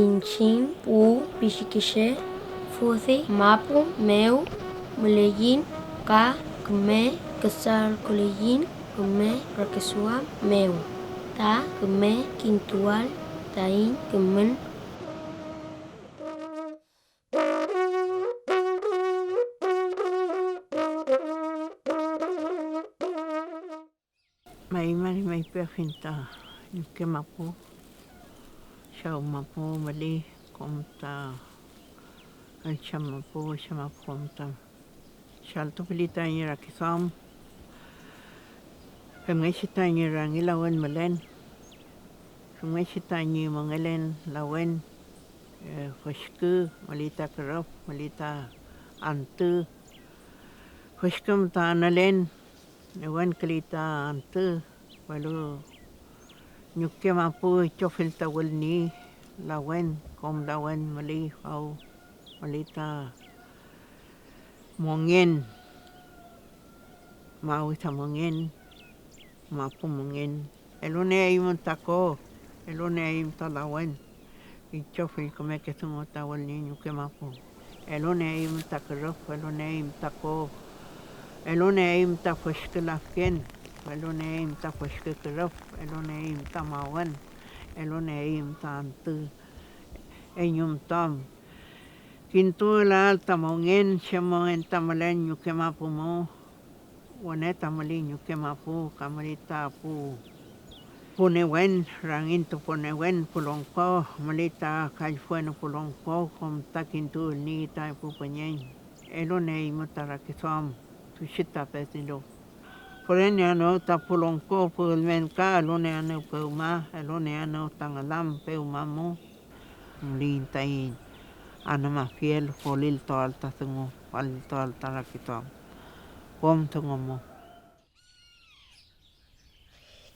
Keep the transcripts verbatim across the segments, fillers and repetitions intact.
Iñchiñ pu pichikeche fudi mapu mew müleyiñ ka küme küdawküleyiñ küme rakiduam mew ta küme kintuael taiñ kimün. May mari maypiafiñ ta ñuke mapu, chaw mapu müley, kom ta üllcha mapu, üllcha mapu kom ta chaltupili tañi rakiduam, femngechi tañi rangi lawen mülen, femngechi tañi mongelen lawen, eh, füshkü, müley ta kürüf, müley ta antü, füshkü müta anülen, newenküley ta antü, welu ñuke mapu itrofill ta wülni lawen, kom lawen müley faw, müley ta mongen, mawi ta mongen, mapu mongen. Elunieymün ta ko, elunieymün ta lawen, itrofill kümeke dungu ta wülni ñuke mapu. Elunieymün ta kürüf, elunieymün ta ko, elunieymün ta füshkü lafken, elunieymün ta füshkü kürüf, elunieymün ta mawün, elunieymün ta antü. Eñumtu am kintuwülael ta mongen, chem mongen ta mülen ñuke mapu mew. Wüne ta müley ñuke mapu, ka müley ta pu, pu newen, rangiñtu pu newen, pu longko, müley ta kallfü wenu pu longko, kom ta kintuwülniey ta epu püñeñ. Elunieeymu ta rakiduam, tuchi ta pefilu. Füreneaenew ta pu longko pu ülmen ka elunieaenew pewma, elunieaenew ta ngülam pewma mu. Müliyiñ taiñ anümafiel foliltuael ta dungu, foliltuael ta rakiduam, kom dungu mu.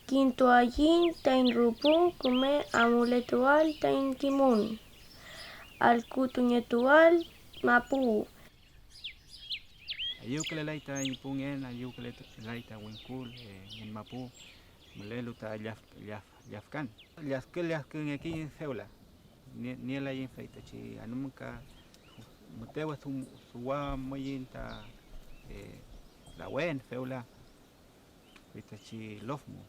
Kintuaiñ taiñ rüpü küme amuletuael taiñ kimün, allkütungetuael mapu. Ayüwkülelay ta ñi pu ngen, ayüwkülelay ta wingkul, eh, ngen mapu mülelu ta llaf-, llaf-, llafkan. Lladkü, lladküngekiñ fewla. Nie-, nielayiñ feytachi anümka, müte wüdum-, duwamuiñ ta, eh, lawen fewla feytachi lof mu.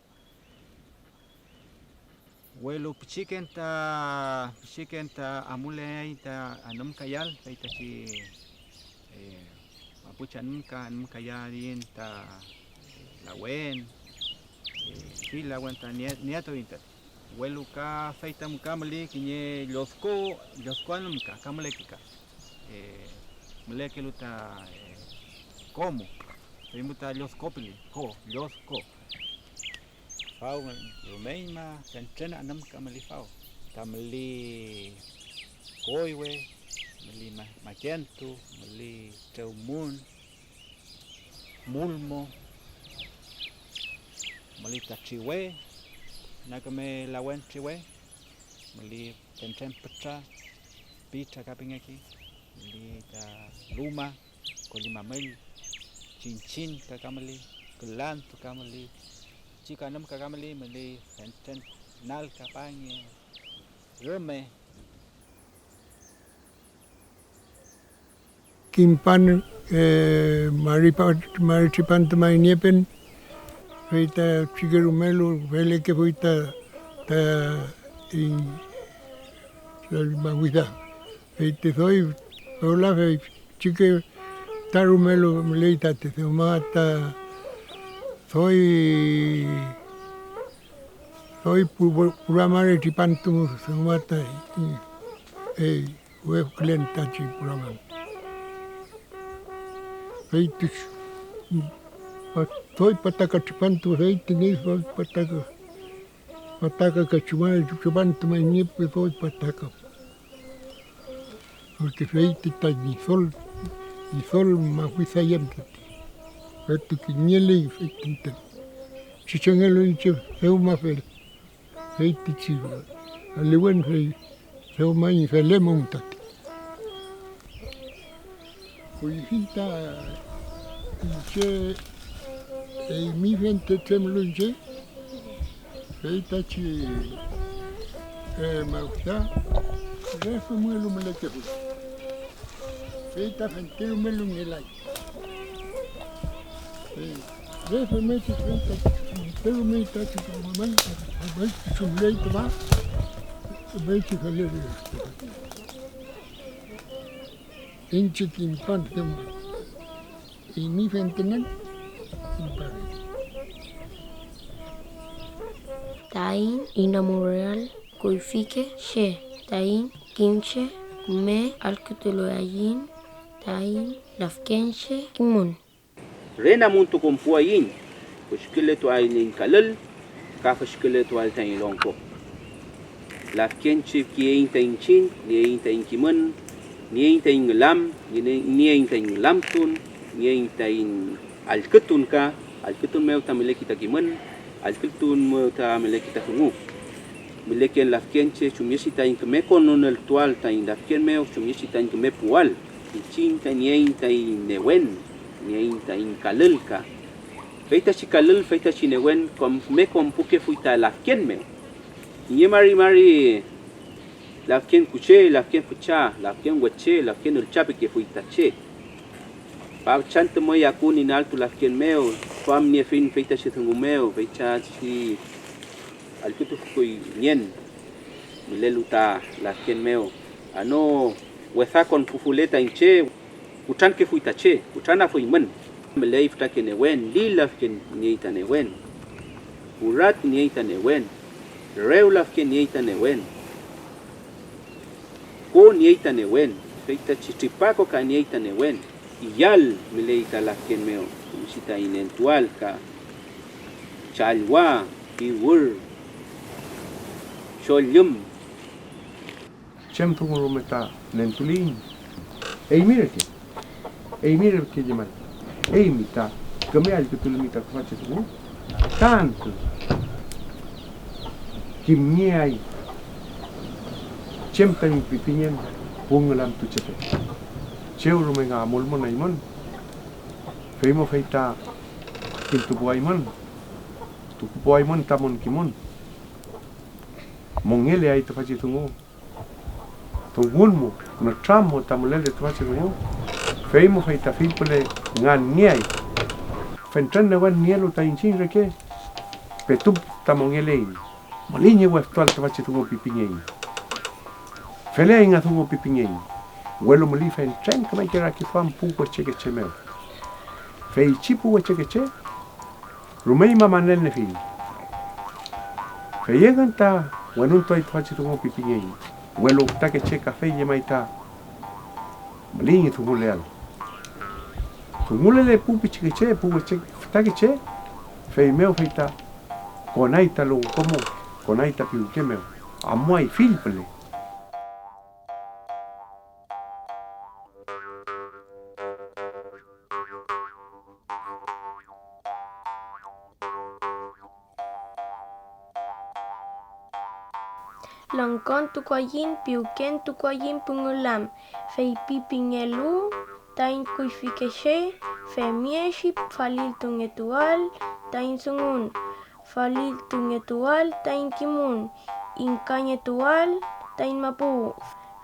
Welu pichiken ta, pichiken ta amuleay ta anümkayal feytachi, eh, mapuche anümka, anümkayaliyiñ ta, eh, lawen, eh, fill lawen ta nie-, nietuiñ tati. Welu ka fey ta müka müley kiñe llodko, llodko anümka ka mülekeka, eh, mülekelu ta, eh, ko mu, fey mu ta llodko püli, ko, llodko. Faw rumeñma fentren anümka müli faw, ta müli koywe, müli ma-, makentu, müli trewmün, mulmo, müli ta triwe, na küme lawen triwe, müli fentren pütra, pitra ka pingeki, müli ta luma, kolimamüll, chinchin ka kamüli, külantu kamüli, chika anümka kamüli, müli fentren nalka pange, rüme. Kimpan, eh, mari pa-, mari tripantu may niepen, fey ta pichike rumelu felekefuy ta, ta iñ, ta mawida. Fey ti doy fewla, fey pichike ta rumelu müley tati, dewma ta doy, doy pu-, pura mari tripantu dewma ta, ey, wefkülen tachi pura mari. Fey ti pa-, doy pataka tripantu, fey ti ney doy pataka, pataka kachu mari tripantu may niepe doy pataka. Porque fey ti ta Ñidol, Ñidol mawida yem tati, petu kiñeley fey ti müten. Chuchengelu iñche dewma fel-, feytichi aliwen, fey dewma ñi felemum tati. Kuyfi ta iñche, eymi fente tremlu iñche, fey tachi Eh, mawsa re femngelu mülekefuy, fey ta fente rumelu ngelay. Eh, re femngechi fey ta fente rume ta chumley tüfa, femngechi felelu. Iñche kimpan femngechi. Eymi fentenen, kimpareli. Taiñ inamuleael kuyfike che, taiñ kimche küme allkütuleaiñ taiñ lafkenche kimün. Re namuntukumpuaiñ, püskületuaiñ kalül, ka püskületuael taiñ longko. Lafkenche kiyeiñ ta iñchiñ, nieiñ taiñ kimün, nieiñ taiñ ngülam, nieiñ taiñ ngülamtun, nieiñ taiñ allkütun ka, allkütun mew ta müleki ta kimün, allkütun mew ta müleki ta dungu. Müleken lafkenche chumngechi taiñ küme kononeltuael taiñ lafken mew, chumngechi taiñ küme puwael. Iñchiñ ta nieiñ taiñ newen, nieiñ taiñ kalül ka. Fey tachi kalül, fey tachi newen kom-, küme kompukefuy ta lafken mew. Kiñe mari mari lafken kuche, lafken fücha, lafken weche, lafken üllcha pikefuy ta che. Fachantü may akun inaltu lafken mew, duamniefiñ fey tachi dungu mew, fey tachi allkütufukuy nien mülelu ta lafken mew. Ano wesa konpufule ta iñche, kutrankefuy ta che, kutranafuymün. Müley fütrake newen, lif lafken niey ta newen, kurat niey ta newen, rew lafken niey ta newen, ko niey ta newen, fey tachi tripako ka niey ta newen. Iyal müley ta lafken mew, chumngechi ta inentual ka challwa, piwür, chollüm. Chem dungu rume ta nentuliyiñ. Eymi reke, eymi reke llemay, eymi ta küme allkütulmi ta tüfachi dungu, ka antü kimngeay chem tañi pipingen pu ngülamtuchefe. Chew rume nga amulmun eymün, fey mu fey ta kintupuaymün, tukupuaymün tamün kimün. Mongeleay tüfachi dungu. Dungun mu, nütram mu ta mülele tüfachi dungu, fey mu fey ta fillpüle nganngeay. Fentren newen nielu ta iñchiñ reke, petu ta mongeleiñ. Müley ñi weftual tüfachi dungu pipingeiñ. Feleay nga dungu pipingeiñ, welu müley fentren kümeke rakiduam pu wechekeche mew. Feychi pu wechekeche rumeñma manelniefiñ. Fey engün ta wenuntuay tüfachi dungu pipingeiñ, welu fütakeche kafey llemay ta müley ñi dunguleael. Dungulele pu pichikeche, pu weche-, fütakeche, feymew fey ta konay ta longko mew, konay ta piwke mew, amuay fill püle. Longkontukuaiñ, piwkentukuaiñ pu ngülam, feypipingelu taiñ kuyfike che, femngechi faliltungetuael taiñ dungun, faliltungetuael taiñ kimün, ingkañetuael taiñ mapu,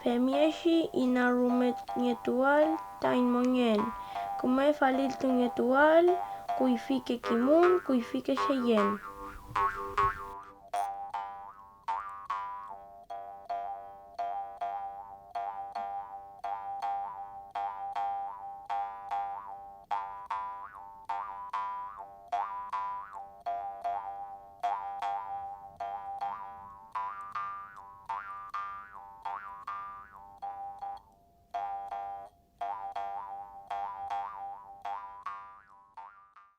femngechi inarumengetuael taiñ mongen, küme faliltungetuael kuyfike kimün, kuyfike cheyen.